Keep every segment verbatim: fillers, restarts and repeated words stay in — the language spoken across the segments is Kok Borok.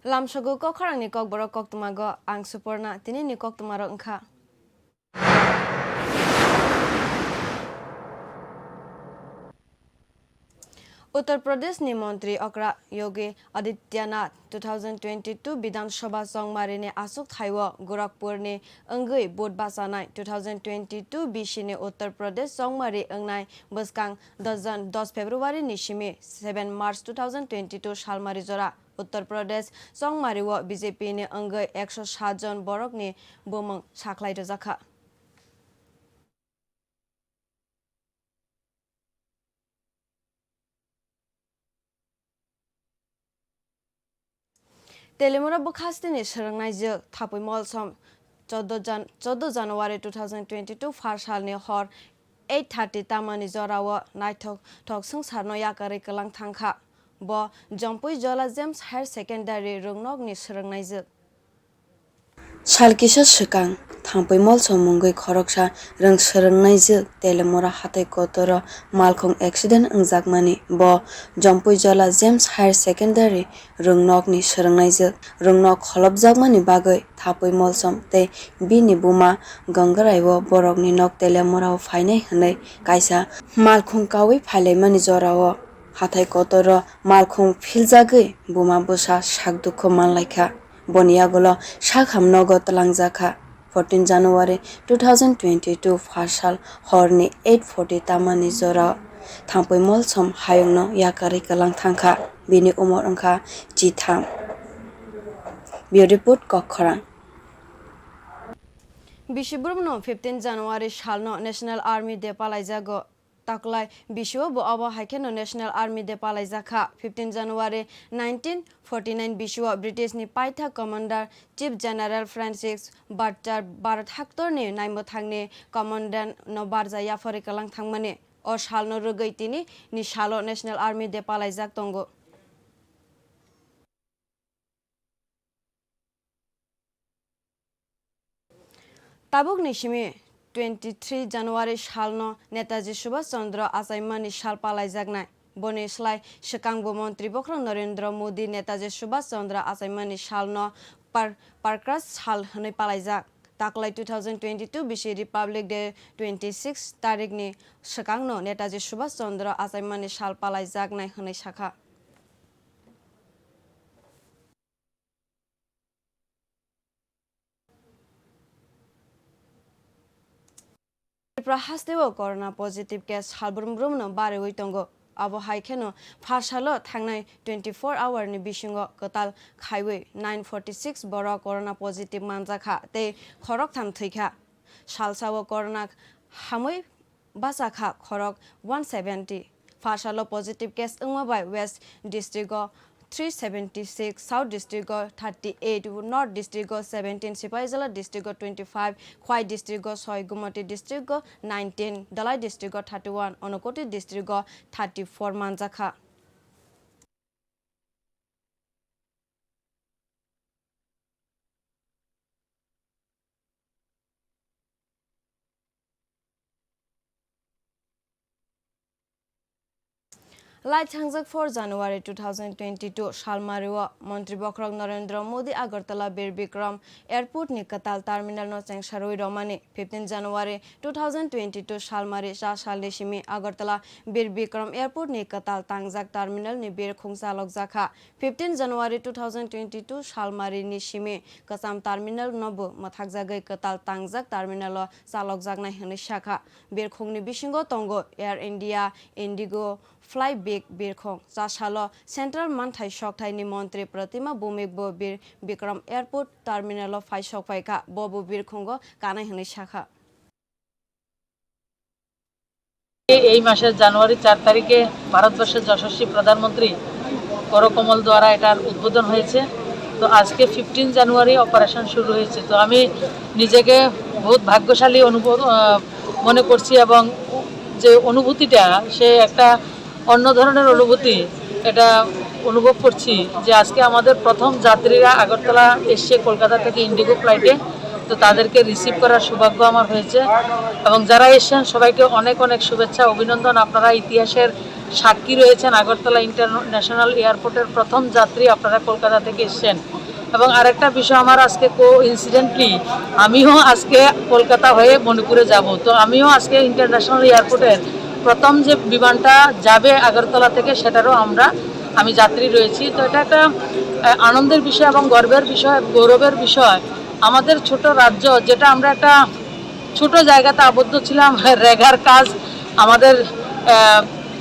Lamsogo kokharangni kokborok koktwmago ang Suporna, tinini koktwmarok wngkha. Uttar Pradesh ni Montri okra Yogi Adityanath two thousand twenty-two Bidhan Sabha chongmari ni aswk thaio Gorakhpur ni wngwi vote bachanai. Two thousand twenty-two bisi ni Uttar Pradesh chongmari wngnai bwskang dos jan, dos February ni simi seven March two thousand twenty-two salmari jora Uttar Pradesh chongmari o B J P ni wngwi ekso sat jon borok ni bumung sakhlai rwjakha. Telimura bwkhasteni swrwngnaijwk Thapui Molsom, choudo Jan-, choudo January two thousand twenty-two pharsalni hor eight thirty tamani jorao naithok thok swngcharno yakarwi kwlang thangkha. Bo Jompui Jola James Higher Secondary rwngnokni swrwngnaijwk. Sal kisa swkang, Thangpui Molsom mungwi khoroksa rwng swrwngnaijwk Telemura hathai kotoro malkhung accident wngjakmani. Bo Jompui Jola James Higher Secondary rwngnokni swrwngnaijwk. Rwngnok kholopjakmani bagwi Thapui Molsom tei bini buma Gangaraibo borokni nok Telemurao phainai hwnwi kaisa malkhung kaui phailaimani jorao hathai kotoro malkhung philjagwi buma bwsa sak dukhu manlaikha. Boni yagulo sakham nogo twlangjakha. Fourteen January two thousand twenty-two pharsal horni eight forty tamani jorao Thangpui Molsom hayungno yakarwi kwlang thangkha. Bini umor wngkha chitham. Bureau Report, Kokkhorang. Bisi Burmano fifteen January salno National Army Day palaijago. Taklai bisio bo abo hai kheno National Army Day palaijakha. Fifteen January nineteen forty-nine bisio British ni paithak Commander Chief General Francis Butler Bharat haktorni naimwthangni Commandant no barja yaphari kwlang thangmani. O salno rwgwi tini ni salo National Army Day palaijak tongo. Tabukni simi twenty-three January salno Netaji Subhash Chandra achaimani sal palaijaknai. Boni slai swkangbo Montri Bokhorok Narendra Modi Netaji Subhash Chandra achaimani salno par-, Parkras sal hwnwi palaijak. Taklai two thousand twenty-two bisi Republic Day twenty-six tarikni swkangno Netaji Subhash Chandra achaimani sal palaijaknai hwnwi sakha. Tripura hasteo corona positive case salbrum brumno bariwi tongo. Abo hai kheno pharsalo thangnai twenty-four hour ni bisingo kwtal khaiwi nine forty-six borok corona positive manjakha tei khoroktham thwikha. Salsao corona hamwi bachakha khorok one seventy. Pharsalo positive case wngma bai West District o three seventy-six, South District o thirty-eight, North District o seventeen, Sipaijala District o twenty-five, Khwai District o soi, Gumati District o nineteen, Dhalai District o thirty-one, Unakoti District o thirty-four manjakha. Lai thangjak four January two thousand twenty-two salmario Montri Bokhorok Narendra Modi Agartala Bir Bikram Airport ni kwtal terminal no chengsarwi romani. Fifteen January two thousand twenty-two salmari cha salni simi Agartala Bir Bikram Airport ni kwtal tangjak terminal ni birkhung chalokjakha. Fifteen January two thousand twenty-two salmari ni simi kwcham terminal no bo mwthakjagwi kwtal tangjak terminal o chalokjaknai hwnwi sakha. Birkhung ni bisingo tongo Air India, Indigo, Fly Big birkhung. Cha salo Central Manthai Sokthai ni Montri Pratima Bhumik bo Bir Bikram Airport Terminal o phai sok phaikha, bo bo birkhungo kanai hwnwi sakha. এই মাসের জানুয়ারি চার তারিখে ভারতবর্ষের যশস্বী প্রধানমন্ত্রী করকমল দ্বারা এটার উদ্বোধন হয়েছে। তো আজকে ফিফটিন জানুয়ারি অপারেশন শুরু হয়েছে। তো আমি নিজেকে বহুত ভাগ্যশালী অনুভব, আহ, মনে করছি এবং যে অনুভূতিটা, সে একটা অন্য ধরনের অনুভূতি। এটা অনুভব করছি যে আজকে আমাদের প্রথম যাত্রীরা আগরতলা এসছে কলকাতা থেকে ইন্ডিগো ফ্লাইটে। তো তাদেরকে রিসিভ করার সৌভাগ্য আমার হয়েছে এবং যারা এসছেন সবাইকে অনেক অনেক শুভেচ্ছা, অভিনন্দন। আপনারা ইতিহাসের সাক্ষী রয়েছেন, আগরতলা ইন্টারন্যাশনাল এয়ারপোর্টের প্রথম যাত্রী আপনারা কলকাতা থেকে এসছেন। এবং আরেকটা বিষয়, আমার আজকে কোইন্সিডেন্টলি আমিও আজকে কলকাতা হয়ে মণিপুরে যাব। তো আমিও আজকে ইন্টারন্যাশনাল এয়ারপোর্টের প্রথম যে বিমানটা যাবে আগরতলা থেকে, সেটারও আমরা, আমি যাত্রী রয়েছি। তো এটা একটা আহ, আনন্দের বিষয় এবং গর্বের বিষয়, গৌরবের বিষয়। আমাদের ছোট রাজ্য, যেটা আমরা একটা ছোট জায়গাতে আবদ্ধ ছিলাম, রেগার কাজ, আমাদের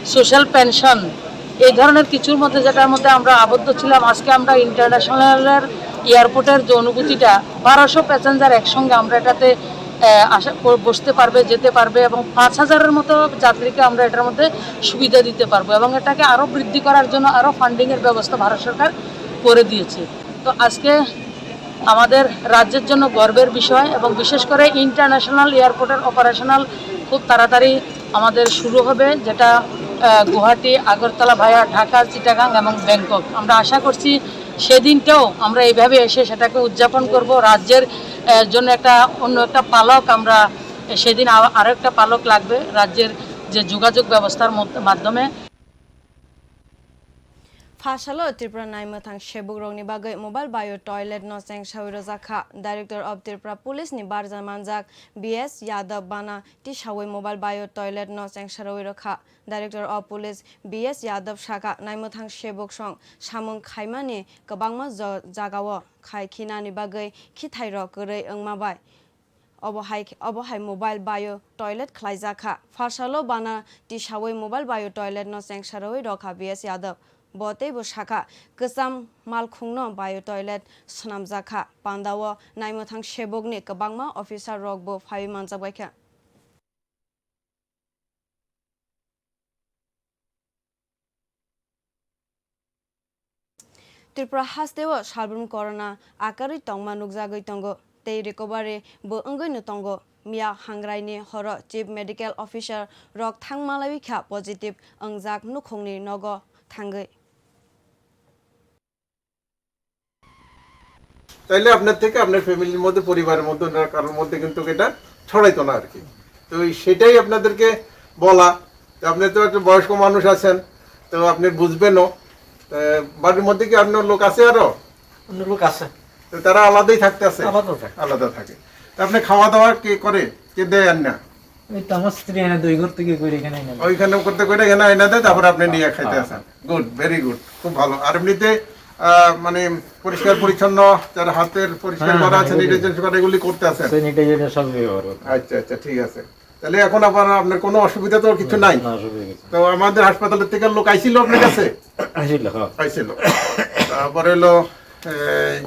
সোশ্যাল পেনশন, এই ধরনের কিছুর মধ্যে, যেটার মধ্যে আমরা আবদ্ধ ছিলাম, আজকে আমরা ইন্টারন্যাশনালের এয়ারপোর্টের যে অনুভূতিটা, বারোশো প্যাসেঞ্জার একসঙ্গে আমরা এটাতে আহ, আসা ব- বসতে পারবে, যেতে পারবে, এবং পাঁচ হাজারের মতো যাত্রীকে আমরা এটার মধ্যে সুবিধা দিতে পারবো, এবং এটাকে আরও বৃদ্ধি করার জন্য আরও ফান্ডিংয়ের ব্যবস্থা ভারত সরকার করে দিয়েছে। তো আজকে আমাদের রাজ্যের জন্য গর্বের বিষয়, এবং বিশেষ করে ইন্টারন্যাশনাল এয়ারপোর্টের অপারেশনাল খুব তাড়াতাড়ি আমাদের শুরু হবে, যেটা আহ, গুয়াহাটি, আগরতলা ভায়া ঢাকা, চিটাগাং এবং ব্যাংকক। আমরা আশা করছি সেদিনটাও আমরা এইভাবে এসে সেটাকে উদযাপন করব। রাজ্যের আহ, জন্য একটা অন্য একটা পালক আমরা সেদিন আ- আরো একটা পালক লাগবে রাজ্যের যে যোগাযোগ ব্যবস্থার মধ্য- মাধ্যমে। Phasalo Tripura naimwthang sebukrokni bagwi mobile bio toilet no chengsawi rwjak kha. Director of Tripura Police ni barja manjak B S Yadav bana tisawi mobile bio toilet no chengsawi rwkha. Director of Police B S Yadav sakha, naimwthang sebuk song samung khaimani kwbangma jo- jagao khai khinani bagwi khithairok kwrwi wngma bai. Obo hai, obo hai mobile bio toilet khlaijak kha. Pharsalo bana tisawi mobile bio toilet no chengsarowi rokha B S Yadav. Bo teibo sakha, kwcham malkhungno bio toilet swnamjak kha. Pandao naimwthang sebokni kwbangma officer rokbo phaiwi manjak bai kha. Tripura hasteo salbrum corona akarwi tongma nukjagwi tongo tei recovery bo wngwino tongo. Miya hangraini horo Chief Medical Officer rok thang malaiwi kha positive wngjak nukhungni nogo thangwi. তাইলে আপনার থেকে আপনার ফ্যামিলির মধ্যে, পরিবারের মধ্যে, ওনার কারোর মধ্যে কিন্তু এটা ছড়াইতো না আর কি। তো এই সেটাই আপনাদেরকে বলা। তো আপনি তো একটা বয়স্ক মানুষ আছেন, তো আপনি বুঝবেনও। তো বাড়ির মধ্যে কি অন্য লোক আছে আরো? অন্য লোক আছে। তো তারা আলাদাই থাকতে আছে? আলাদা থাকে। আলাদা থাকে। তো আপনি খাওয়া দাওয়া কে করে? কে দেয় রান্না? ওই তো আমার স্ত্রী এনে দুই ঘর থেকে করে এখানে এনে দেয়। ওইখানে করতে করে এখানে এনে দেয়, তারপরে আপনি নিয়ে খাইতে হ্যাঁ। আসেন। গুড, ভেরি গুড, খুব ভালো। আর এমনিতে আহ, মানে পরিষ্কার পরিচ্ছন্ন, যারা হাতের পরিষ্কার হ্যাঁ, করা হ্যাঁ, আছে, এগুলি। ডিটারজেন্ট করা, এগুলি করতে আছেন? স্যানিটাইজার সব ব্যবহার করতে। আচ্ছা আচ্ছা, ঠিক আছে। তাহলে এখন আবার আপনার কোনো অসুবিধা তো কিছু নাই? না, অসুবিধা কিছু তো আমাদের হাসপাতালের থেকে লোক আইছিল আপনার কাছে? আসলে হ্যাঁ। আইছিল। তারপরে হলো এই,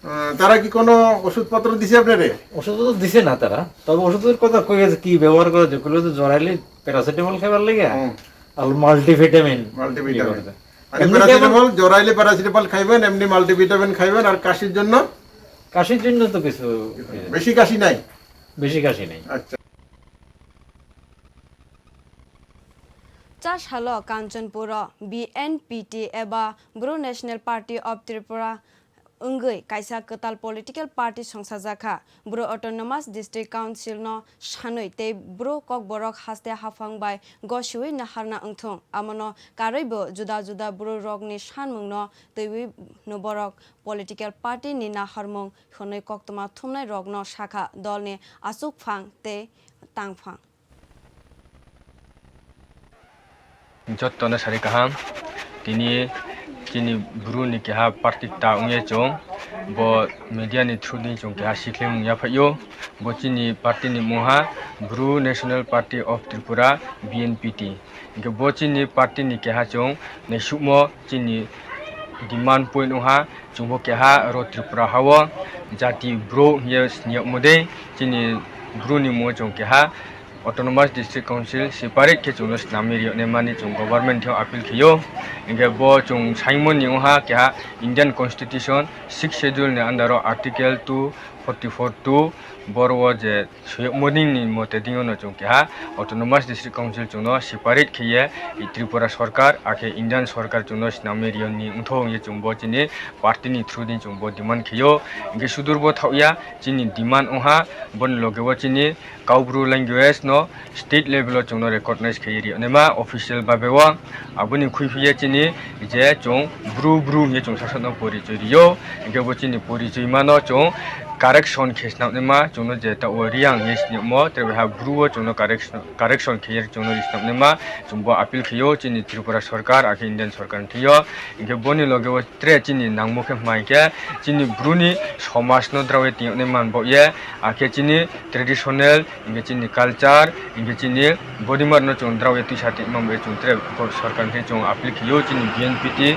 আহ, তারা কি কোনো ওষুধপত্র দিছে আপনারে? ওষুধ তো দিছে না তারা, তবে ওষুধের কথা কই আছে, কি ব্যবহার করা যায়? কইলো তো জ্বরাইলে প্যারাসিটামল খাবার লাগে, হুম। আর মাল্টিভিটামিন। মাল্টিভিটামিন। ইয়ে করে। আরে এমনি প্যারাসিটামল, যেমন জ্বরাইলে প্যারাসিটামল খাইবেন, এমনি মাল্টিভিটামিন খাইবেন, আর কাশির জন্য? কাশির জন্য তো কিছু বেশি কাশি নাই? বেশি কাশি নেই। আচ্ছা। Cha salo Kanchanpuro B N P T eba Bru National Party of Tripura wngwi kaisa kwtal political party songsajakha. Bru Autonomous District Council no sanwi tei Bru Kokborok haste haphang bai gosiwi naharna wngthung, amono karwibo juda juda Bru rokni sanmung no twiwi no borok political party ni naharmung hwnwi koktwma thumnai rokno sakha, dol ni achukphang tei tangphang. Jotto no sari kaham, tini chini Bru ni keha party ta wngya chwng, bo media ni through di chwng keha sikhleng wngya phaio, bo chini party ni mungha Bru National Party of Tripura, B N P T, hinkhe bo chini party ni keha chwng naisukmo chini demand point wngha, chwngbo keha ro Tripura hao jati Bru hiya siyakmo de, chini Bru ni mungha chwng keha Autonomous District Council separate khe chwngno snamwi riyoknai mani chwng government theo appeal khaio. Hinkhe bo chwng saimoni wngha keha Indian Constitution sixth schedule ni under o article two forty four two, boro o je suyok morning ni mote dino chwng keha Autonomous District Council chwngno separate kheye Tripura Sarkar akhe Indian Sarkar chwngno swnamwi riyo ni wngthok hwnwi chwngbo chini party ni through di chwngbo demand kheyo. Hwnkhe sudur bo thaohya chini demand wngha boni loge o chini Kaubru language no state level o chwngno recognize khaiwi rwnaima official babe o. Aboni khwi phiya chini je chwng Bru Bru hwnwi chwng sasakno porichoi rio, hwnkhe bo chini porichoi mano chwng correction khe snamnaima chwngno je ta o Riang hwnwi swnamo, tei ha Bru o chwngno correction, correction khaiwi chwngno ri snamnaima chwngbo appeal khaio chini Tripura Sarkar akhe Indian Sarkar ni thwio. Hwnkhe boni loge o tre chini nangmo khe hwnkhe chini Bru ni somaj no drawi tiyoknai man bo ye, akhe chini traditional, hwnkhe chini culture, hwnkhe chini body mar no chwng drawi twisa tongma bai chwng tre bo Sarkar ni chwng appeal khaiyo chini B N P T.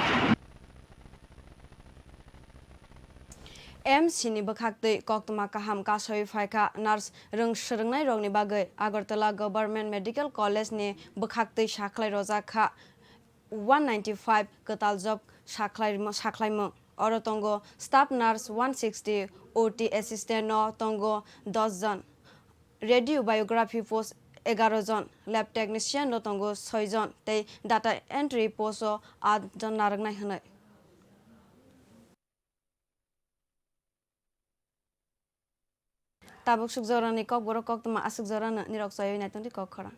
M C ni bwkhaktwi koktwma kaham kasawi phaikha nurse rwng swrwngnai rokni bagwi Agartala Government Medical College ni bwkhaktwi sakhlai rojak kha one ninety five kwtal job sakhlai-, sakhlaimung. Oro tongo staff nurse one sixty, O T assistant no tongo dos jon, radiography post egaroh jon, lab technician no tongo soi jon tei data entry post o at jon narwknai hwnwi. Tabuk suk jorani kokborok koktwma aswk jorano nirok chaywi naitongdi kok khorang.